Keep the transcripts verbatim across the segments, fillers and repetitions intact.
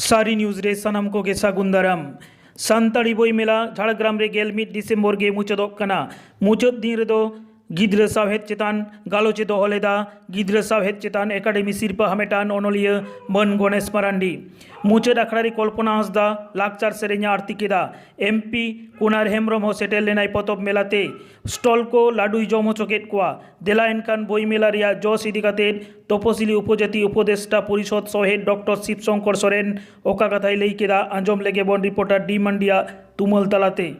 ᱥᱟᱹᱨᱤ ᱱᱤᱭᱩᱡᱽ ᱨᱮ ᱥᱟᱱᱟᱢ ᱠᱚᱜᱮ ᱥᱟᱹᱜᱩᱱ ᱫᱟᱨᱟᱢ᱾ ᱥᱟᱱᱛᱟᱲᱤ ᱵᱳᱭ ᱢᱮᱞᱟ ᱡᱷᱟᱲᱜᱨᱟᱢ ᱨᱮ ᱜᱮᱞ ᱢᱤᱫ ᱰᱤᱥᱮᱢᱵᱚᱨ ᱜᱮ ᱢᱩᱪᱟᱹᱫᱚᱜ ᱠᱟᱱᱟ᱾ ᱢᱩᱪᱟᱹᱫ ᱫᱤᱱ ᱨᱮᱫᱚ ᱜᱤᱫᱽᱨᱟᱹ ᱥᱟᱶᱦᱮᱫ ᱪᱮᱛᱟᱱ ᱜᱟᱞᱚᱪ ᱮ ᱫᱚᱦᱚ ᱞᱮᱫᱟ ᱜᱤᱫᱽᱨᱟᱹ ᱥᱟᱶᱦᱮᱫ ᱪᱮᱛᱟᱱ ᱮᱠᱟᱰᱮᱢᱤ ᱥᱤᱨᱯᱟᱹ ᱦᱟᱢᱮᱴᱟᱱ ᱚᱱᱚᱞᱤᱭᱟᱹ ᱢᱟᱹᱱ ᱜᱚᱱᱮᱥ ᱢᱟᱨᱟᱱᱰᱤ᱾ ᱢᱩᱪᱟᱹᱫ ᱟᱠᱷᱲᱟ ᱨᱮ ᱠᱚᱞᱯᱚᱱᱟ ᱦᱟᱸᱥᱫᱟ ᱞᱟᱠᱪᱟᱨ ᱥᱮᱨᱮᱧ ᱮ ᱟᱨᱛᱤ ᱠᱮᱫᱟ᱾ ᱮᱢᱯᱤ ᱠᱩᱱᱟᱨ ᱦᱮᱢᱵᱨᱚᱢ ᱦᱚᱸ ᱥᱮᱴᱮᱨ ᱞᱮᱱᱟᱭ ᱯᱚᱛᱚᱵ ᱢᱮᱞᱟᱛᱮ᱾ ᱥᱴᱚᱞ ᱠᱚ ᱞᱟᱹᱰᱩᱭ ᱡᱚᱢ ᱦᱚᱪᱚ ᱠᱮᱫ ᱠᱚᱣᱟ᱾ ᱫᱮᱞᱟ ᱮᱱᱠᱷᱟᱱ ᱵᱳᱭ ᱢᱮᱞᱟ ᱨᱮᱭᱟᱜ ᱡᱚᱥ ᱤᱫᱤ ᱠᱟᱛᱮ ᱛᱚᱯᱚᱥᱤᱞᱤ ᱩᱯᱚᱡᱟᱹᱛᱤ ᱩᱯᱚᱫᱮᱥᱴᱟ ᱯᱚᱨᱤᱥᱚᱫ ᱥᱚᱦᱮᱫ ᱰᱚᱠᱴᱚᱨ ᱥᱤᱵ ᱥᱚᱝᱠᱚᱨ ᱥᱚᱨᱮᱱ ᱚᱠᱟ ᱠᱟᱛᱷᱟᱭ ᱞᱟᱹᱭ ᱠᱮᱫᱟ, ᱟᱸᱡᱚᱢ ᱞᱮᱜᱮ ᱵᱚᱱ ᱨᱤᱯᱳᱨᱴᱟᱨ ᱰᱤ ᱢᱟᱱᱰᱤᱭᱟᱜ ᱛᱩᱢᱟᱹᱞ ᱛᱟᱞᱟᱛᱮ᱾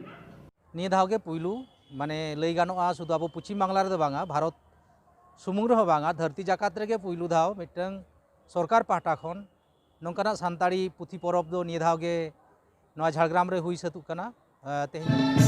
ᱱᱤᱭᱟᱹ ᱫᱷᱟᱣ ᱜᱮ ᱯᱩᱭᱞᱩ, ᱢᱟᱱᱮ, ᱞᱟᱹᱭ ᱜᱟᱱᱚᱜᱼᱟ, ᱥᱩᱫᱷᱩ ᱟᱵᱚ ᱯᱚᱪᱷᱤᱢ ᱵᱟᱝᱞᱟ ᱨᱮᱫᱚ ᱵᱟᱝᱟ, ᱵᱷᱟᱨᱚᱛ ᱥᱩᱢᱩᱝ ᱨᱮᱦᱚᱸ ᱵᱟᱝᱟ, ᱫᱷᱟᱹᱨᱛᱤ ᱡᱟᱠᱟᱛ ᱨᱮᱜᱮ ᱯᱩᱭᱞᱩ ᱫᱷᱟᱣ ᱢᱤᱫᱴᱟᱝ ᱥᱚᱨᱠᱟᱨ ᱯᱟᱦᱴᱟ ᱠᱷᱚᱱ ᱱᱚᱝᱠᱟᱱᱟᱜ ᱥᱟᱱᱛᱟᱲᱤ ᱯᱩᱛᱷᱤ ᱯᱚᱨᱚᱵᱽ ᱫᱚ ᱱᱤᱭᱟᱹ ᱫᱷᱟᱣ ᱜᱮ ᱱᱚᱣᱟ ᱡᱷᱟᱲᱜᱨᱟᱢ ᱨᱮ ᱦᱩᱭ ᱥᱟᱹᱛᱚᱜ ᱠᱟᱱᱟ᱾ ᱟᱸ, ᱛᱮᱦᱮᱧ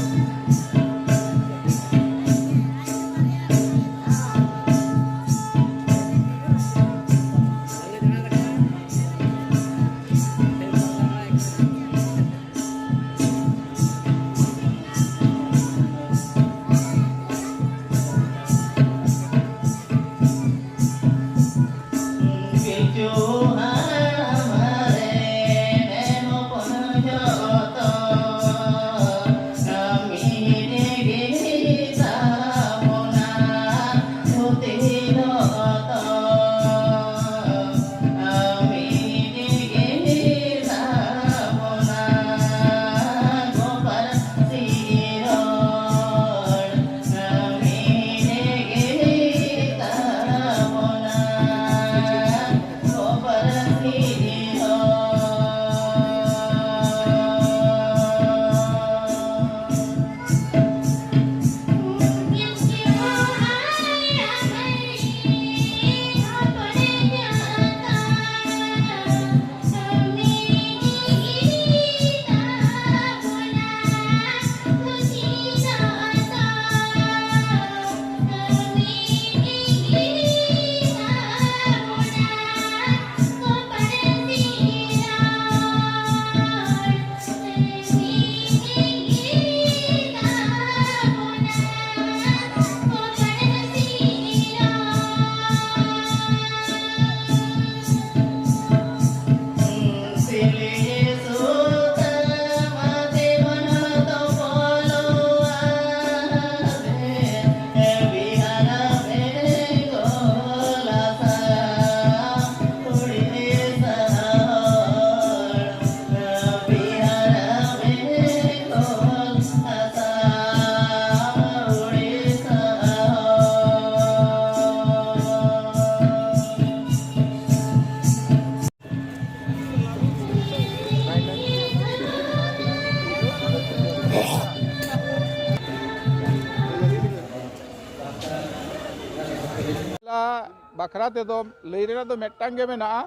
ᱵᱟᱠᱷᱨᱟ ᱛᱮᱫᱚ ᱞᱟᱹᱭ ᱨᱮᱱᱟᱜ ᱫᱚ ᱢᱤᱫᱴᱟᱝ ᱜᱮ ᱢᱮᱱᱟᱜᱼᱟ,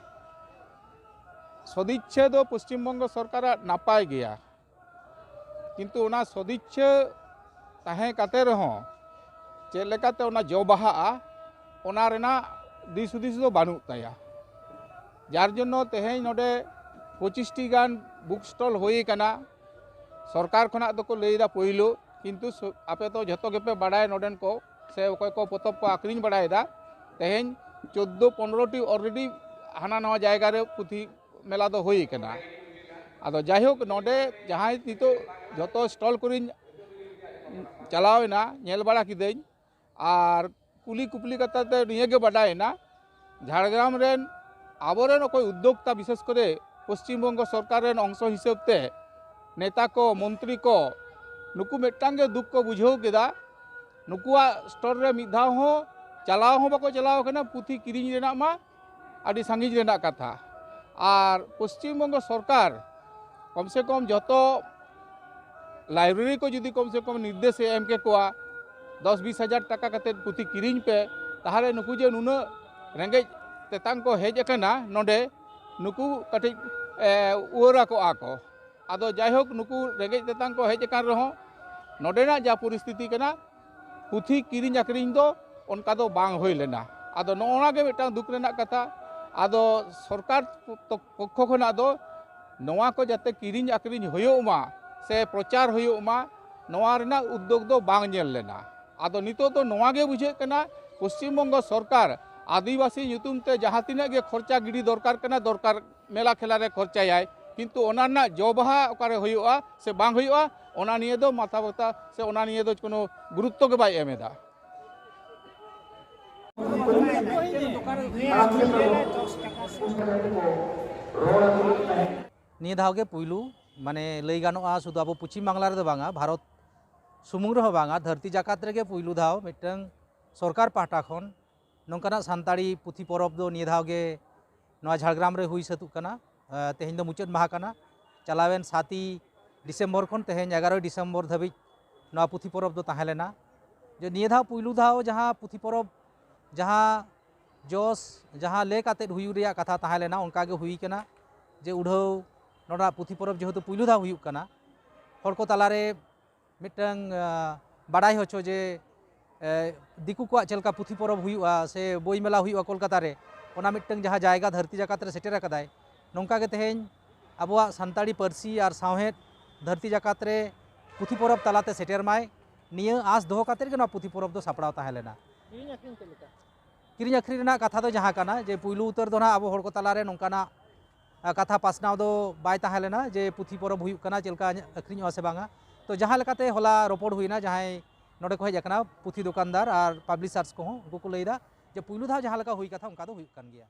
ᱥᱚᱫᱤᱪᱪᱷᱟᱹ ᱫᱚ ᱯᱚᱥᱪᱤᱢ ᱵᱚᱝᱜᱚ ᱥᱚᱨᱠᱟᱨᱟᱜ ᱱᱟᱯᱟᱭ ᱜᱮᱭᱟ, ᱠᱤᱱᱛᱩ ᱚᱱᱟ ᱥᱚᱫᱤᱪᱪᱷᱟᱹ ᱛᱟᱦᱮᱸ ᱠᱟᱛᱮ ᱨᱮᱦᱚᱸ ᱪᱮᱫ ᱞᱮᱠᱟᱛᱮ ᱚᱱᱟ ᱡᱚ ᱵᱟᱦᱟᱜᱼᱟ, ᱚᱱᱟ ᱨᱮᱱᱟᱜ ᱫᱤᱥ ᱦᱩᱫᱤᱥ ᱫᱚ ᱵᱟᱹᱱᱩᱜ ᱛᱟᱭᱟ᱾ ᱡᱟᱨ ᱡᱚᱱᱱᱚ ᱛᱮᱦᱮᱧ ᱱᱚᱰᱮ ᱯᱚᱸᱪᱤᱥ ᱴᱤ ᱜᱟᱱ ᱵᱩᱠ ᱥᱴᱚᱞ ᱦᱩᱭ ᱟᱠᱟᱱᱟ᱾ ᱥᱚᱨᱠᱟᱨ ᱠᱷᱚᱱᱟᱜ ᱫᱚᱠᱚ ᱞᱟᱹᱭ ᱮᱫᱟ ᱯᱳᱭᱞᱳ, ᱠᱤᱱᱛᱩ ᱥᱚ-, ᱟᱯᱮ ᱫᱚ ᱡᱷᱚᱛᱚ ᱜᱮᱯᱮ ᱵᱟᱲᱟᱭᱟ, ᱱᱚᱰᱮᱱ ᱠᱚ ᱥᱮ ᱚᱠᱚᱭ ᱠᱚ ᱯᱚᱛᱚᱵ ᱠᱚ ᱟᱹᱠᱷᱨᱤᱧ ᱵᱟᱲᱟᱭᱮᱫᱟ, ᱛᱮᱦᱮᱧ ᱪᱳᱫᱽᱫᱳ ᱯᱚᱱᱨᱚ ᱴᱤ already ᱦᱟᱱᱟ ᱱᱟᱣᱟ ᱡᱟᱭᱜᱟ ᱨᱮ ᱯᱩᱛᱷᱤ ᱢᱮᱞᱟ ᱫᱚ ᱦᱩᱭ ᱟᱠᱟᱱᱟ᱾ ᱟᱫᱚ ᱡᱟᱭᱦᱳᱠ, ᱱᱚᱰᱮ ᱡᱟᱦᱟᱸᱭ ᱱᱤᱛᱚᱜ ᱡᱷᱚᱛᱚ ᱥᱴᱚᱞ ᱠᱚᱨᱮᱧ ᱪᱟᱞᱟᱣ ᱮᱱᱟ, ᱧᱮᱞ ᱵᱟᱲᱟ ᱠᱤᱫᱟᱹᱧ, ᱟᱨ ᱠᱩᱞᱤ ᱠᱩᱯᱞᱤ ᱠᱟᱛᱮ ᱛᱮ ᱱᱤᱭᱟᱹ ᱜᱮ ᱵᱟᱰᱟᱭᱮᱱᱟ, ᱡᱷᱟᱲᱜᱨᱟᱢ ᱨᱮᱱ ᱟᱵᱚᱨᱮᱱ ᱚᱠᱚᱭ ᱩᱫᱽᱫᱳᱠᱛᱟ, ᱵᱤᱥᱮᱥ ᱠᱚᱨᱮ ᱯᱚᱥᱪᱤᱢ ᱵᱚᱝᱜᱚ ᱥᱚᱨᱠᱟᱨ ᱨᱮᱱ ᱚᱝᱥᱚ ᱦᱤᱥᱟᱹᱵ ᱛᱮ ᱱᱮᱛᱟ ᱠᱚ, ᱢᱚᱱᱛᱨᱤ ᱠᱚ, ᱱᱩᱠᱩ ᱢᱤᱫᱴᱟᱝ ᱜᱮ ᱫᱩᱠ ᱠᱚ ᱵᱩᱡᱷᱟᱹᱣ ᱠᱮᱫᱟ᱾ ᱱᱩᱠᱩᱣᱟᱜ ᱥᱴᱚᱞ ᱨᱮ ᱢᱤᱫ ᱫᱷᱟᱣ ᱦᱚᱸ ᱪᱟᱞᱟᱣ ᱦᱚᱸ ᱵᱟᱠᱚ ᱪᱟᱞᱟᱣ ᱠᱟᱱᱟ ᱯᱩᱛᱷᱤ ᱠᱤᱨᱤᱧ ᱨᱮᱱᱟᱜ ᱢᱟ, ᱟᱹᱰᱤ ᱥᱟᱺᱜᱤᱧ ᱨᱮᱱᱟᱜ ᱠᱟᱛᱷᱟ᱾ ᱟᱨ ᱯᱚᱥᱪᱤᱢ ᱵᱚᱝᱜᱚ ᱥᱚᱨᱠᱟᱨ ᱠᱚᱢ ᱥᱮ ᱠᱚᱢ ᱡᱚᱛᱚ ᱞᱟᱭᱵᱨᱮᱨᱤ ᱠᱚ ᱡᱩᱫᱤ ᱠᱚᱢ ᱥᱮ ᱠᱚᱢ ᱱᱤᱨᱫᱮᱥ ᱮ ᱮᱢ ᱠᱮᱠᱚᱣᱟ, ᱫᱚᱥ ᱵᱤᱥ ᱦᱟᱡᱟᱨ ᱴᱟᱠᱟ ᱠᱟᱛᱮᱫ ᱯᱩᱛᱷᱤ ᱠᱤᱨᱤᱧ ᱯᱮ, ᱛᱟᱦᱚᱞᱮ ᱱᱩᱠᱩ ᱡᱮ ᱱᱩᱱᱟᱹᱜ ᱨᱮᱸᱜᱮᱡ ᱛᱮᱛᱟᱝ ᱠᱚ ᱦᱮᱡ ᱟᱠᱟᱱᱟ ᱱᱚᱰᱮ, ᱱᱩᱠᱩ ᱠᱟᱹᱴᱤᱡ, ᱮ, ᱩᱣᱟᱹᱨᱟ ᱠᱚᱜᱼᱟ ᱠᱚ᱾ ᱟᱫᱚ ᱡᱟᱭᱦᱳᱠ, ᱱᱩᱠᱩ ᱨᱮᱸᱜᱮᱡ ᱛᱮᱛᱟᱝ ᱠᱚ ᱦᱮᱡ ᱟᱠᱟᱱ ᱨᱮᱦᱚᱸ, ᱱᱚᱰᱮᱱᱟᱜ ᱡᱟ ᱯᱚᱨᱤᱥᱛᱷᱤᱛᱤ ᱠᱟᱱᱟ, ᱯᱩᱛᱷᱤ ᱠᱤᱨᱤᱧ ᱟᱹᱠᱷᱨᱤᱧ ᱫᱚ ᱚᱱᱠᱟ ᱫᱚ ᱵᱟᱝ ᱦᱩᱭ ᱞᱮᱱᱟ᱾ ᱟᱫᱚ ᱱᱚᱜᱼᱚ ᱱᱚᱣᱟ ᱜᱮ ᱢᱤᱫᱴᱟᱝ ᱫᱩᱠ ᱨᱮᱱᱟᱜ ᱠᱟᱛᱷᱟ᱾ ᱟᱫᱚ ᱥᱚᱨᱠᱟᱨ ᱯᱚᱠᱠᱷᱚ ᱠᱷᱚᱱᱟᱜ ᱫᱚ ᱱᱚᱣᱟ ᱠᱚ ᱡᱟᱛᱮ ᱠᱤᱨᱤᱧ ᱟᱹᱠᱷᱨᱤᱧ ᱦᱩᱭᱩᱜ ᱢᱟ ᱥᱮ ᱯᱨᱚᱪᱟᱨ ᱦᱩᱭᱩᱜ ᱢᱟ, ᱱᱚᱣᱟ ᱨᱮᱱᱟᱜ ᱩᱫᱽᱫᱳᱜᱽ ᱫᱚ ᱵᱟᱝ ᱧᱮᱞ ᱞᱮᱱᱟ᱾ ᱟᱫᱚ ᱱᱤᱛᱚᱜ ᱫᱚ ᱱᱚᱣᱟ ᱜᱮ ᱵᱩᱡᱷᱟᱹᱜ ᱠᱟᱱᱟ, ᱯᱚᱥᱪᱤᱢ ᱵᱚᱝᱜᱚ ᱥᱚᱨᱠᱟᱨ ᱟᱹᱫᱤᱵᱟᱹᱥᱤ ᱧᱩᱛᱩᱢ ᱛᱮ ᱡᱟᱦᱟᱸ ᱛᱤᱱᱟᱹᱜ ᱜᱮ ᱠᱷᱚᱨᱪᱟ ᱜᱤᱰᱤ ᱫᱚᱨᱠᱟᱨ ᱠᱟᱱᱟ, ᱫᱚᱨᱠᱟᱨ ᱢᱮᱞᱟ ᱠᱷᱮᱞᱟ ᱨᱮ ᱠᱷᱚᱨᱪᱟᱭᱟᱭ, ᱠᱤᱱᱛᱩ ᱚᱱᱟ ᱨᱮᱱᱟᱜ ᱡᱚ ᱵᱟᱦᱟ ᱚᱠᱟᱨᱮ ᱦᱩᱭᱩᱜᱼᱟ ᱥᱮ ᱵᱟᱝ ᱦᱩᱭᱩᱜᱼᱟ, ᱚᱱᱟ ᱱᱤᱭᱮ ᱫᱚ ᱢᱟᱛᱷᱟ ᱵᱟᱛᱟ ᱥᱮ ᱚᱱᱟ ᱱᱤᱭᱮ ᱫᱚ ᱠᱳᱱᱳ ᱜᱩᱨᱩᱛᱛᱚ ᱜᱮ ᱵᱟᱭ ᱮᱢ ᱮᱫᱟ᱾ ᱱᱤᱭᱟᱹ ᱫᱷᱟᱣ ᱜᱮ ᱯᱩᱭᱞᱩ, ᱢᱟᱱᱮ ᱞᱟᱹᱭ ᱜᱟᱱᱚᱜᱼᱟ ᱥᱩᱫᱷᱩ ᱟᱵᱚ ᱯᱚᱪᱷᱤᱢ ᱵᱟᱝᱞᱟ ᱨᱮᱫᱚ ᱵᱟᱝᱟ, ᱵᱷᱟᱨᱚᱛ ᱥᱩᱢᱩᱝ ᱨᱮᱦᱚᱸ ᱵᱟᱝᱟ, ᱫᱷᱟᱹᱨᱛᱤ ᱡᱟᱠᱟᱛ ᱨᱮᱜᱮ ᱯᱩᱭᱞᱩ ᱫᱷᱟᱣ ᱢᱤᱫᱴᱟᱝ ᱥᱚᱨᱠᱟᱨ ᱯᱟᱦᱴᱟ ᱠᱷᱚᱱ ᱱᱚᱝᱠᱟᱱᱟᱜ ᱥᱟᱱᱛᱟᱲᱤ ᱯᱩᱛᱷᱤ ᱯᱚᱨᱚᱵᱽ ᱫᱚ ᱱᱤᱭᱟᱹ ᱫᱷᱟᱣ ᱜᱮ ᱱᱚᱣᱟ ᱡᱷᱟᱲᱜᱨᱟᱢ ᱨᱮ ᱦᱩᱭ ᱥᱟᱹᱛᱚᱜ ᱠᱟᱱᱟ᱾ ᱮ, ᱛᱮᱦᱮᱧ ᱫᱚ ᱢᱩᱪᱟᱹᱫ ᱢᱟᱦᱟ ᱠᱟᱱᱟ᱾ ᱪᱟᱞᱟᱣᱮᱱ ᱥᱟᱛ ᱰᱤᱥᱮᱢᱵᱚᱨ ᱠᱷᱚᱱ ᱛᱮᱦᱮᱧ ᱮᱜᱟᱨᱚ ᱰᱤᱥᱮᱢᱵᱚᱨ ᱫᱷᱟᱹᱵᱤᱡ ᱱᱚᱣᱟ ᱯᱩᱛᱷᱤ ᱯᱚᱨᱚᱵᱽ ᱫᱚ ᱛᱟᱦᱮᱸ ᱞᱮᱱᱟ᱾ ᱡᱮ ᱱᱤᱭᱟᱹ ᱫᱷᱟᱣ ᱯᱩᱭᱞᱩ ᱫᱷᱟᱣ ᱡᱟᱦᱟᱸ ᱯᱩᱛᱷᱤ ᱯᱚᱨᱚᱵᱽ, ᱡᱟᱦᱟᱸ ᱡᱚᱥ ᱡᱟᱦᱟᱸ ᱞᱟᱹᱭ ᱠᱟᱛᱮᱫ ᱦᱩᱭᱩᱜ ᱨᱮᱭᱟᱜ ᱠᱟᱛᱷᱟ ᱛᱟᱦᱮᱸ ᱞᱮᱱᱟ, ᱚᱱᱠᱟ ᱜᱮ ᱦᱩᱭ ᱠᱟᱱᱟ᱾ ᱡᱮ ᱩᱰᱷᱟᱹᱣ ᱱᱚᱰᱮᱱᱟᱜ ᱯᱩᱛᱷᱤ ᱯᱚᱨᱚᱵᱽ ᱡᱮᱦᱮᱛᱩ ᱯᱩᱭᱞᱩ ᱫᱷᱟᱣ ᱦᱩᱭᱩᱜ ᱠᱟᱱᱟ, ᱦᱚᱲ ᱠᱚ ᱛᱟᱞᱟᱨᱮ ᱢᱤᱫᱴᱟᱝ, ᱟᱸ, ᱵᱟᱰᱟᱭ ᱦᱚᱪᱚ ᱡᱮ, ᱮ, ᱫᱤᱠᱩ ᱠᱚᱣᱟᱜ ᱪᱮᱫ ᱞᱮᱠᱟ ᱯᱩᱛᱷᱤ ᱯᱚᱨᱚᱵᱽ ᱦᱩᱭᱩᱜᱼᱟ ᱥᱮ ᱵᱳᱭ ᱢᱮᱞᱟ ᱦᱩᱭᱩᱜᱼᱟ ᱠᱳᱞᱠᱟᱛᱟ ᱨᱮ, ᱚᱱᱟ ᱢᱤᱫᱴᱟᱝ ᱡᱟᱦᱟᱸ ᱡᱟᱭᱜᱟ ᱫᱷᱟᱹᱨᱛᱤ ᱡᱟᱠᱟᱛ ᱨᱮ ᱥᱮᱴᱮᱨ ᱟᱠᱟᱫᱟᱭ, ᱱᱚᱝᱠᱟ ᱜᱮ ᱛᱮᱦᱮᱧ ᱟᱵᱚᱣᱟᱜ ᱥᱟᱱᱛᱟᱲᱤ ᱯᱟᱹᱨᱥᱤ ᱟᱨ ᱥᱟᱶᱦᱮᱫ ᱫᱷᱟᱹᱨᱛᱤ ᱡᱟᱠᱟᱛ ᱨᱮ ᱯᱩᱛᱷᱤ ᱯᱚᱨᱚᱵᱽ ᱛᱟᱞᱟᱛᱮ ᱥᱮᱴᱮᱨ ᱢᱟᱭ, ᱱᱤᱭᱟᱹ ᱟᱸᱥ ᱫᱚᱦᱚ ᱠᱟᱛᱮᱫ ᱜᱮ ᱱᱚᱣᱟ ᱯᱩᱛᱷᱤ ᱯᱚᱨᱚᱵᱽ ᱫᱚ ᱥᱟᱯᱲᱟᱣ ᱛᱟᱦᱮᱸ ᱞᱮᱱᱟ᱾ ᱠᱤᱨᱤᱧ ᱟᱹᱠᱷᱨᱤᱧ ᱪᱮᱫ ᱞᱮᱠᱟ? ᱠᱤᱨᱤᱧ ᱟᱹᱠᱷᱨᱤᱧ ᱨᱮᱱᱟᱜ ᱠᱟᱛᱷᱟ ᱫᱚ ᱡᱟᱦᱟᱸ ᱠᱟᱱᱟ ᱡᱮ ᱯᱩᱭᱞᱩ ᱩᱛᱟᱹᱨ ᱫᱚ ᱱᱟᱦᱟᱜ ᱟᱵᱚ ᱦᱚᱲ ᱠᱚ ᱛᱟᱞᱟᱨᱮ ᱱᱚᱝᱠᱟᱱᱟᱜ, ᱟ, ᱠᱟᱛᱷᱟ ᱯᱟᱥᱱᱟᱣ ᱫᱚ ᱵᱟᱭ ᱛᱟᱦᱮᱸ ᱞᱮᱱᱟ ᱡᱮ ᱯᱩᱛᱷᱤ ᱯᱚᱨᱚᱵᱽ ᱦᱩᱭᱩᱜ ᱠᱟᱱᱟ, ᱪᱮᱫ ᱞᱮᱠᱟ ᱟᱹᱠᱷᱨᱤᱧᱚᱜᱼᱟ ᱥᱮ ᱵᱟᱝᱟ᱾ ᱛᱚ ᱡᱟᱦᱟᱸ ᱞᱮᱠᱟᱛᱮ ᱦᱚᱞᱟ ᱨᱚᱯᱚᱲ ᱦᱩᱭᱱᱟ, ᱡᱟᱦᱟᱸᱭ ᱱᱚᱰᱮ ᱠᱚ ᱦᱮᱡ ᱟᱠᱟᱱᱟ, ᱯᱩᱛᱷᱤ ᱫᱚᱠᱟᱱᱫᱟᱨ ᱟᱨ ᱯᱟᱵᱽᱞᱤᱥᱟᱨᱥ ᱠᱚᱦᱚᱸ, ᱩᱱᱠᱩ ᱠᱚ ᱞᱟᱹᱭᱫᱟ ᱡᱮ ᱯᱩᱭᱞᱩ ᱫᱷᱟᱣ ᱡᱟᱦᱟᱸ ᱞᱮᱠᱟ ᱦᱩᱭ ᱠᱟᱛᱷᱟ, ᱚᱱᱠᱟ ᱫᱚ ᱦᱩᱭᱩᱜ ᱠᱟᱱ ᱜᱮᱭᱟ᱾